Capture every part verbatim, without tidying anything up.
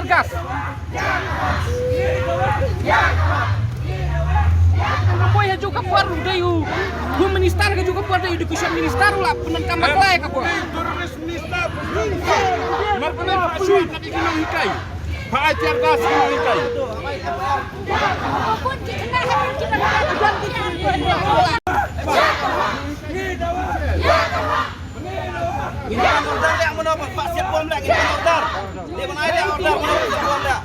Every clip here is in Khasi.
Kas. Poi ha ju ka por u dei u Home Minister, ha ju ka por dei u Education Minister, u la pyndonkam bakla ïa ka por. Mar kane pha shuwa na ki nonghikai. Pha ai tear gas ki nonghikai. Ngin pan order leh mano ba pha siat bom leh, ngin pan order. Dei ban ai leh order mano ba siat bom leh.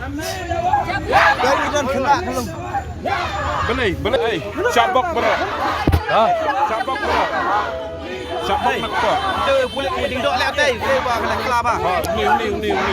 Dei ban kena belum. Balei, balei, ai, shabok bro. Ha? Shabok bro. Shabok nak apa? Itu boleh ding dok leh tei, boleh ba kena kelaba. Ha, ni, ni, ni, ni.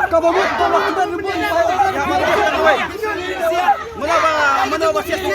Ka ba mut ka ba mut. Mano ba, mano ba siat tu?